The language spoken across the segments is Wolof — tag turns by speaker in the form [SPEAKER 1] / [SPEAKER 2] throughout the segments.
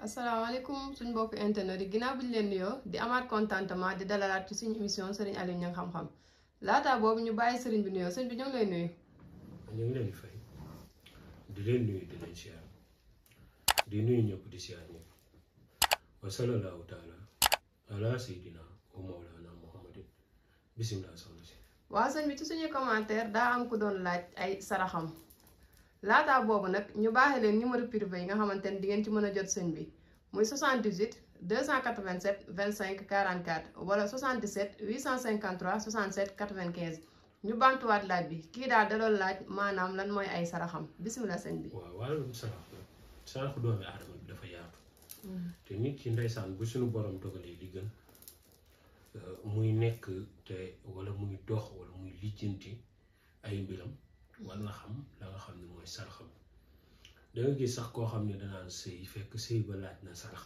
[SPEAKER 1] asalaamaaleykum suñu mbokk internet yi ginnaaw bi ñu leen nuyoo di amaat contentement di dalalaat ci suñu émission Serigne Aliou Niang xam-xam laataa boobu ñu bàyyi Serigne bi nuyoo Serigne bi ñu ngi lay nuyu.
[SPEAKER 2] ñu ngi leen di fay di leen nuyu di leen siyaar di nuyu ñëpp di siyaar ñëpp wa sallallahu taala ala sayyidina wa mawlana muhammadin bisimilah soxna si.
[SPEAKER 1] waaw sëñ bi ci suñuy commentaire daa am ku doon laaj ay saraxam laataa boobu nag ñu baaxee leen numéro privé yi nga xamante ne di ngeen ci mën a jot sëñ bi muy 78 287 25 44 wala 77 853 67 95 ñu bantuwaat laaj bi kii daal da doon laaj maanaam lan mooy ay saraxam bisimilah sëñ bi.
[SPEAKER 2] waaw wàllum sarax la saraxu doomi aadama bi dafa yaatu. te nit ki ndeysaan bu suñu borom dogalee li gën muy nekk te wala muy dox wala muy lijjanti ay mbiram. war na xam la nga xam ne mooy saraxam da nga gis sax koo xam ne danaan sëy fekk sëy ba laaj na sarax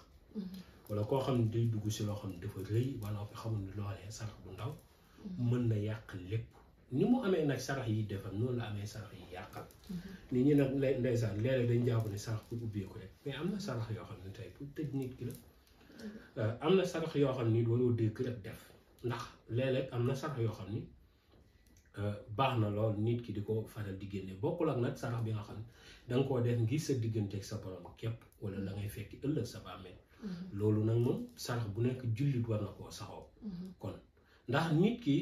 [SPEAKER 2] wala koo xam ne day dugg si loo xam ne dafa rëy wala ko xamul ne loolee sarax bu ndaw mën na yàq lépp ni mu amee nag sarax yi defar noonu la amee sarax yi yàqal nit ñi nag ndeysaan léeg-léeg dañ jàpp ne sarax pour ubbeeku rek mais am na sarax yoo xam ne tey pour tëj nit ki la am na sarax yoo xam ni waroo dégg rek def ndax léeg-léeg am na sarax yoo xam ni baax na lool nit ki di ko faral di génne bokkul ak nag sarax bi nga xam ne da nga koo def ngir sa diggante ak sa borom képp wala la ngay fekki ëllëg sa bàmmeel loolu nag moom sarax bu nekk jullit war na koo saxoo kon ndax nit ki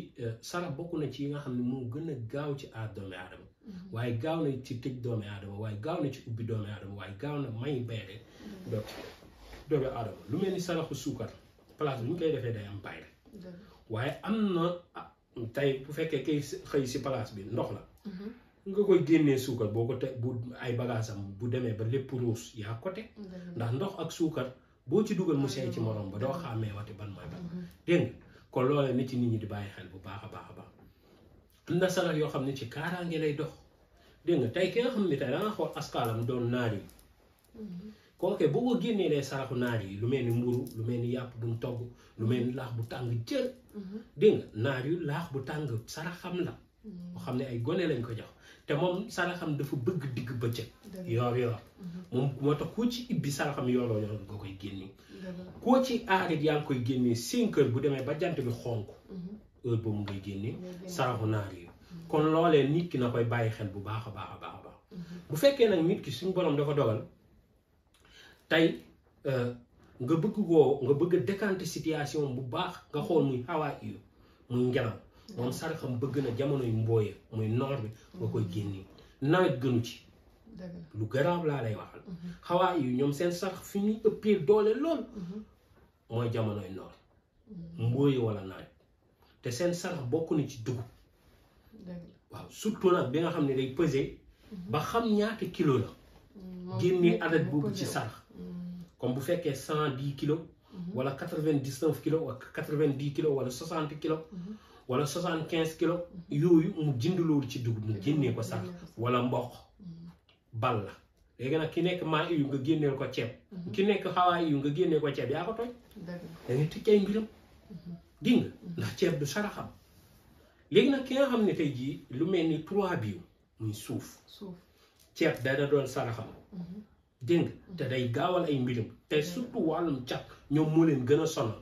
[SPEAKER 2] sarax bokk na ci yi nga xam ne moo gën a gaaw ci aar doomi aadama waaye gaaw na ci tëj doomi aadama waaye gaaw na ci ubbi doomi aadama waaye gaaw na may bayre doomi aadama lu mel ni saraxu suukar place bu ñu koy defee day am bayre waaye am na tey bu fekkee kay xëy si place bi ndox la nga koy génnee suukar boo ko te bu ay bagaasam bu demee ba lépp ruus yaa ko teg ndax ndox ak suukar boo ci dugal mu seey ci morom ba doo xàmmee wati ban mooy ban dégg nga kon loolee nit ci nit ñi di bàyyi xel bu baax a baax a baax am na sarax yoo xam ne ci kaaraange lay dox dégg nga tey ki nga xam ne tey da nga xool askaalam doon naar yi kooke boo ko génnee lee saraxu naar yi lu mel ni mburu lu mel ni yàpp buñ togg lu mel ni laax bu tàng jër dégg nga naar yu laax bu tàng saraxam la boo xam ne ay gone lañ ko jox te moom saraxam dafa bëgg digg bëccëg yoor yoor moom moo tax koo ci ibbi saraxam yooroo yoor nga koy génne koo ci aarit yaa ngi koy génnee 5 heures bu demee ba jant bi xonk heure boobu ngay génnee saraxu naar yi kon loolee nit ki na koy bàyyi xel bu baax a baax a baax a baax bu fekkee nag nit ki suñu borom dafa dogal tey nga bëgg a décanter situation bu baax nga xool muy xawaa iyo muy ngelaw moom saraxam bëgg na jamonoy mbooye muy noor bi nga koy génnee nawet gënu ci lu garaaw laa lay waxal xawaa iyo ñoom seen sarax fi ñuy ëppee doole lool mooy jamonoy noor mbooye wala nawet te seen sarax bokk na ci dugub waaw surtout nag bi nga xam ne day peser ba xam ñaata kilo la génnee adat boobu ci sarax comme bu fekkee 110 kilos wala 99 kilos wala 90 kilos wala 60 kilos wala 75 kilos yooyu mu jënd loolu ci dugub mu génnee ko sax wala mboq bal la léegi nag ki nekk maa iyu nga génneel ko ceeb ki nekk xawaa iyu nga génnee ko ceeb yaa ko tooñ da ngay tëj ay mbiram di nga ndax ceeb du saraxam léegi nag ki nga xam ne tey jii lu mel ni 3 biw muy suuf ceeb dana doon saraxam dégg nga te day gaawal ay mbiram te surtout wàllum cat ñoom moo leen gën a sonal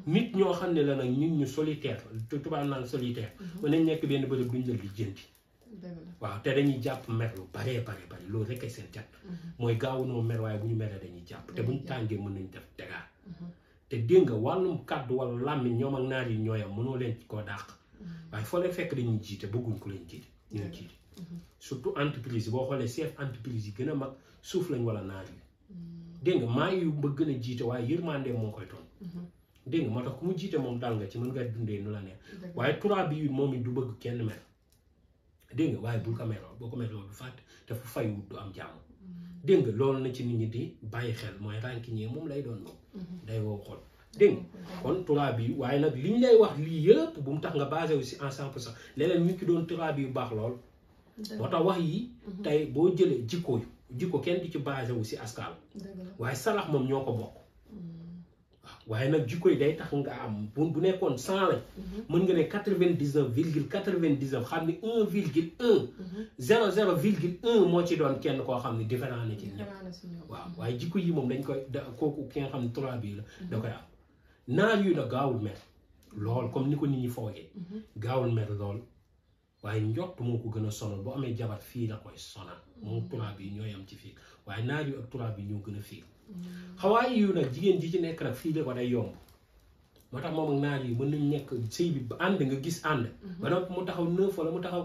[SPEAKER 2] nit ñoo xam ne la nag nit ñu solitaire tubaab naan solitaire mën nañ nekk benn bërëb duñ la lijjanti waaw te dañuy jàpp mer lu baree bare bari loolu rek ay seen cat mooy gaawu noo mer waaye bu ñu meree dañuy jàpp te buñ tàngee mën nañ def tegaar te dégg nga wàllum kàddu wala làmmiñ ñoom ak naar yi ñooyam mënoo leen koo dàq waaye foo leen fekk dañuy jiite bëgguñ ko leen jiite ñoo jiite surtout entreprise boo xoolee chef entreprise yi gën a mag suuf lañ wala naar yi dégg nga maa yu ba gën a jiite waaye yërmande moo koy toon dégg nga moo tax ku mu jiite moom dal nga ci mën nga dundee nu la neex waaye turaa bi moom it du bëgg kenn mer dégg nga waaye bul ko meroo boo ko meroo du fàtte te fu fayu du am jàmm dégg nga loolu na ci nit ñi di bàyyi xel mooy rànkiñee moom lay doon moom day wow xol dégg nga kon turaa bi waaye nag liñ lay wax lii yëpp bu mu tax nga basé aussi en 100% léeg-léeg nit ki doon turaa bi yu baax lool moo tax wax yi tey boo jëlee jikko kenn di ci basé wu si askal waaye sarax moom ñoo ko bokk waaw waaye nag jikko yi day tax nga am bu nekkoon 100 lañ mën nga ne 99,99 xam ni 0,1 moo ci doon kenn koo xam ne différent na ci ñëpp waaw waaye jikko yi moom dañ koy kooku ki nga xam ne 3 bii la da koy am naar yu na gaawul mer lool comme ni ko nit ñi foogee gaawul mer lool waaye njott moo ko gën a sonal boo amee jabar fii la koy sonal moom 3 bi ñooy am ci fii waaye naar yu ak 3 bi ñoo gën a fii xawaay yu nag jigéen ji ci nekk nag fii la ko day yomb moo tax moom ak naar yi mën nañu nekk sëy bi ba ànd nga gis ànd ba nag mu taxaw 9 wala mu taxaw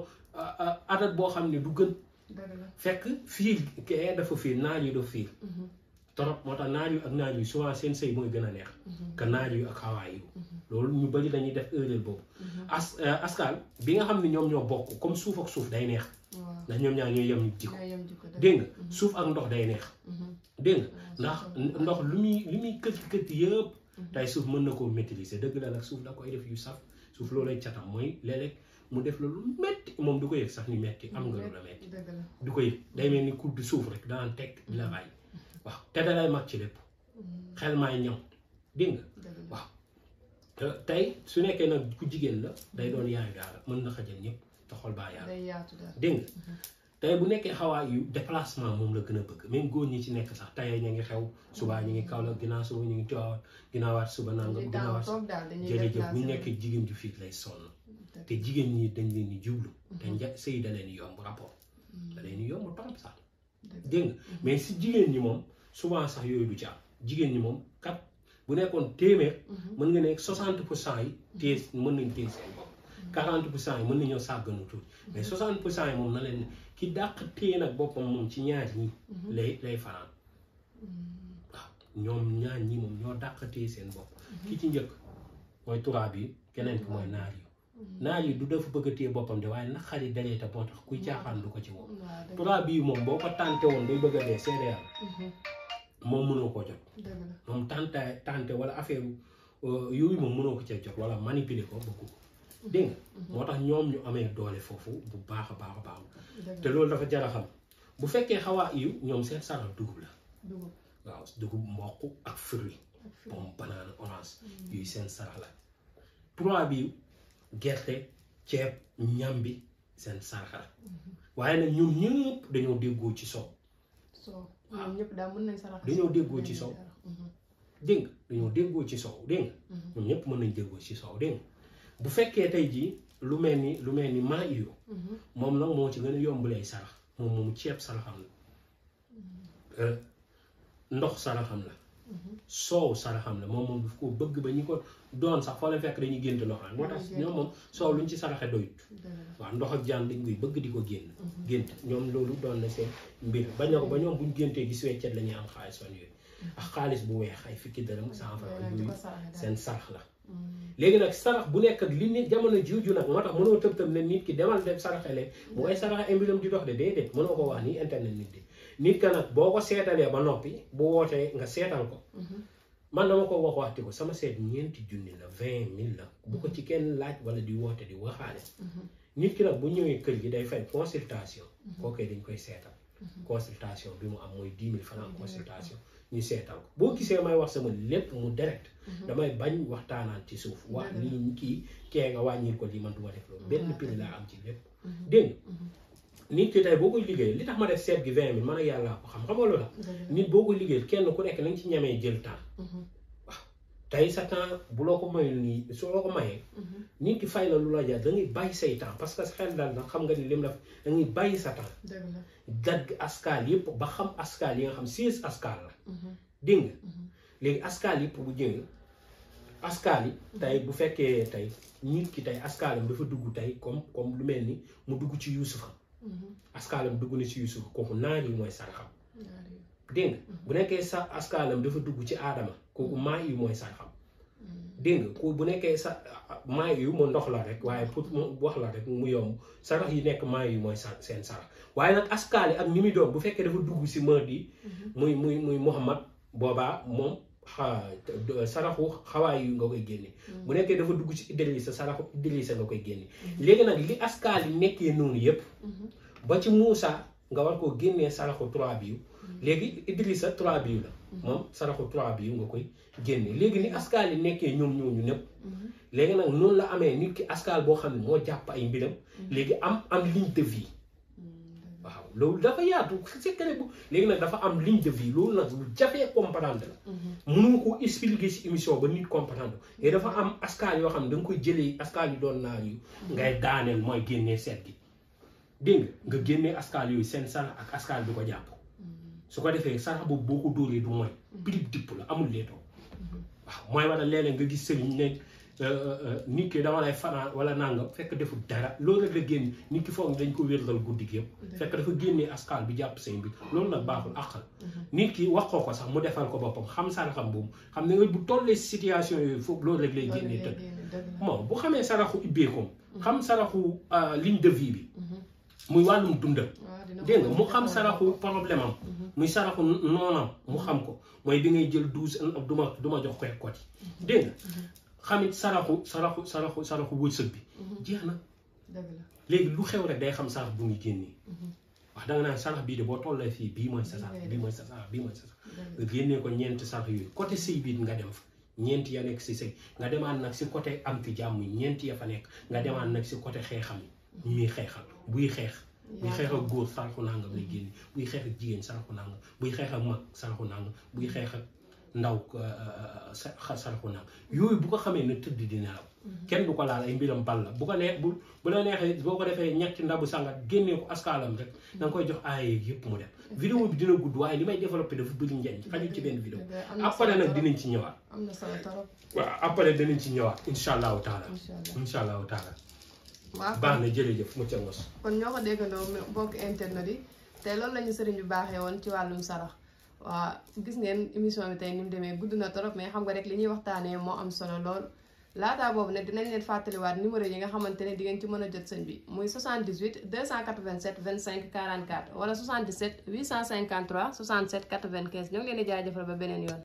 [SPEAKER 2] adat boo xam ne du gën fekk fii kee dafa fiir naar yu dafa fiir trop moo tax naar yu ak naar yu souvent seen sëy mooy gën a neex que naar yu ak xawaay yu loolu ñu bëri dañuy def erreur boobu askal bi nga xam ne ñoom ñoo bokk comme suuf ak suuf day neex ndax ñoom ñaar ñooy yem jikko dégg nga suuf ak ndox day neex dégg nga ndax ndox lu muy kët yëpp tey suuf mën na koo maîtriser dëgg la nag suuf da koy def yu saf suuf loolay catam mooy léeg-léeg mu def la lu metti moom du ko yëg sax ni metti am nga lu la metti du ko yëg day mel ni kudd suuf rek daan teg di la bàyyi waaw te da lay mag ci lépp xel maay ñam dégg nga waaw tey su nekkee nag ku jigéen la day doon yaayu daara mën na xajal ñëpp te xol baa yaatu dégg nga tey bu nekkee xawaa yu déplacement moom la gën a bëgg même góor ñi ci nekk sax tey ñu ngi xew subaa ñu ngi kaw la ginnaaw suba ñu ngi tiwaawaat ginnaawaat suba nangam ginnaawaat jërëjëf bu nekkee jigéen ju fiit lay sonn te jigéen ñi dañ leen di jublu te sëy da leen di yomb rapport da leen di yomb trop sax dégg nga mais si jigéen ñi moom souvent sax yooyu du ci am jigéen ñi moom kat bu nekkoon téeméer mën nga ne 60% yi téye mën nañ téye seen bopp 40% yi mën nañoo sàgganu tuuti mais 60% yi moom na leen ki dàq téye nag boppam moom ci ñaar ñi lay fanaan waaw ñoom ñaar ñi moom ñoo dàq téye seen bopp ki ci njëkk mooy tubaab yi keneen ki mooy naar yi du dafa bëgg a téye boppam de waaye nag xarit dalee te moo tax kuy caaxaan du ko ci moom tubaab yi moom boo ko tànte woon day bëgg a dee seede moom mënoo koo jot moom tànte wala affaire yooyu moom mënoo ko cee jot wala manipuler ko beaucoup dégg nga moo tax ñoom ñu amee doole foofu bu baax a baax te loolu dafa jar a xam bu fekkee xawaa yu ñoom seen sarax dugub la waaw dugub mboq ak fruit pomme banane orange yooyu seen sarax la tubaab bi gerte ceeb ñambi seen sarax la waaye nag ñoom ñëpp dañoo déggoo ci soow
[SPEAKER 1] waaw ñëpp daal mën nañ sarax
[SPEAKER 2] dañoo déggoo ci soow dégg nga dañoo déggoo ci soow dégg nga ñoom ñëpp mën nañ déggoo ci soow dégg nga bu fekkee tey jii lu mel ni maa iyo moom nag moo ci gën a yombalee sarax moom ceeb saraxam la ndox saraxam la soow saraxam la moom daf ko bëgg ba ñi ko doon sax foo leen fekk dañuy génn ndox moo tax ñoom moom soow luñ ci saraxe doyut waaw ndox ak jaan dañ koy bëgg di ko gént ñoom loolu doon na seen mbir bañ na ko ba ñoom buñ géntee gis weccet la ñuy am xaalis fan yooyu ak xaalis bu weex ay fukki dërëm 100 francs yooyu seen sarax la léegi nag sarax bu nekk ak li nit jamono jiwju nag moo tax mënoo tëb ne nit ki demal dem saraxele mu ngay saraxe ay mbiram di dox de déedéet mënoo ko wax nii internet nit di nit ka nag boo ko seetalee ba noppi bu wootee nga seetal ko man dama ko waxti ko sama seet 4 000 la 20 000 la bu ko ci kenn laaj wala di woote di waxaale nit ki nag bu ñëwee kër gi day fay consultation kookoy dañ koy seetal consultation bi mu am mooy 10 000 francs consultation ñu seetal ko boo gisee may wax sama lépp mu direct damay bañ waxtaanaan ci suuf wax lii kee nga wàññil ko lii man du ma def loolu benn prix laa am ci lépp dégg nit ki tey boo koy liggéey li tax ma def seet gi 20 000 man ak yàlla ko xam xamal la nit boo koy liggéey kenn ku nekk nañ ci ñamee jël temps waaw tey sa temps bu loo ko mayul nii soo loo ko mayee nit ki fay la lu la jaar da ngay bàyyi say temps parce que sa xel daal nag xam nga ni lim la da ngay bàyyi sa temps dagg askal yëpp ba xam askal yi nga xam 16 askal la dégg nga léegi askal yëpp bu jëng askal yi tey bu fekkee tey nit ki tey askalam dafa dugg tey comme lu mel ni mu dugg ci Yuusufa askalam dugg na ci Yuusufa kooku naar yi mooy saraxam dégg nga bu nekkee sa askalam dafa dugg ci Adama kooku maa yi mooy saraxam dégg nga ko bu nekkee sa maa yu mu ndox la rek waaye pour mu wax la rek mu yomb sarax yi nekk maa yu mooy seen sarax waaye nag askaal yi ak ni muy doon bu fekkee dafa dugg si Mahdi muy Muhammad boobaa moom saraxu xawaay yu nga koy génne bu nekkee dafa dugg ci Idrissa saraxu Idrissa nga koy génne léegi nag li askaal yi nekkee noonu yëpp ba ci Muusa nga war koo génnee saraxu 3 bi léegi Idrissa 3 biu la moom saraxu 3 biu nga koy génne léegi ni askaal yi nekkee ñoom ñooñu ñëpp léegi nag noonu la amee nit ki askaal boo xam ne moo jàpp ay mbiram léegi am ligne de vie waaw loolu dafa yaatu secret bu léegi nag dafa am ligne de vie loolu nag lu jafee comprendre la mënu ko expliquer si émission ba nit comprendre et dafa am askaal yoo xam ne da nga koy jëlee askaal yu doon naar yu ngay daaneel mooy génnee seet gi dégg nga génnee askaal yooyu seen sarax ak askaal bi ko jàpp su ko defee sarax boobu boo ko dóoree du mooy pirip dipp la amul leetoo waaw mooy wala léeg-léeg nga gis sëriñ ne nit ki dama lay fanaan wala nangam fekk deful dara loolu rek la génn nit ki foog dañ ko wérdal guddi gi yëpp fekk dafa génnee askaal bi jàpp say mbir loolu nag baaxul àqal nit ki wax ko sax mu defal ko boppam xam saraxam boobu xam ne nga bu tollee situation yooyu foofu loolu rek lay génnee tëdd moom bu xamee saraxu ibbeekom xam saraxu ligne de vie bi muy wàllum dundal dégg nga mu xam saraxu problème am muy saraxu noonam mu xam ko mooy bi ngay jël 12 duma jox koy koti dégg nga xamit saraxu wërsëg bi jeex na léegi lu xew rek day xam sarax bu ngi génnee wax da nga naan sarax bii de boo tollee fii bii mooy sa sarax bii mooy sa sarax bii mooy sa sarax nga génnee ko ñeenti sarax yooyu côté sëy bi nga dem fa ñeenti ya nekk si sëy nga demaat nag si côté am fi jàmm ñeenti ya fa nekk nga demaat nag si côté xeexam yi ñuy xeexal buy xeex ak góor saraxu nangam lay génne buy xeex ak jigéen saraxu nangam buy xeex ak mag saraxu nangam buy xeex ak ndaw saraxu nangam yooyu bu ko xamee ne tëdd di nelaw kenn du ko laal ay mbiram bal la bu ko neex bu la neexee boo ko defee ñetti ndabu sangat génnee ko askaalam rek da nga koy jox aaye yëpp mu dem vidéo bi dina gudd waaye li may développé dafa bëri njëriñ xajul ci benn vidéo après nag dinañ ci ñëwaat
[SPEAKER 1] am na solo trop
[SPEAKER 2] waaw après dinañ ci ñëwaat incha allahu taala incha allahu taala
[SPEAKER 1] waaw
[SPEAKER 2] baax na jërëjëf mu ca mos
[SPEAKER 1] kon ñoo ko déggandoo mbokk internet yi te loolu la ñu sëriñ bi baaxee woon ci wàllum sarax waaw gis ngeen émission bi tey ni mu demee gudd na trop mais xam nga rek li ñuy waxtaanee moo am solo lool laataa boobu nag dinañ leen fàttaliwaat numéro yi nga xamante ne di ngeen ci mën a jot sëñ bi muy 78 287 25 44 wala 77 853 67 95 ñoo ngi leen di jaajëfal ba beneen yoon.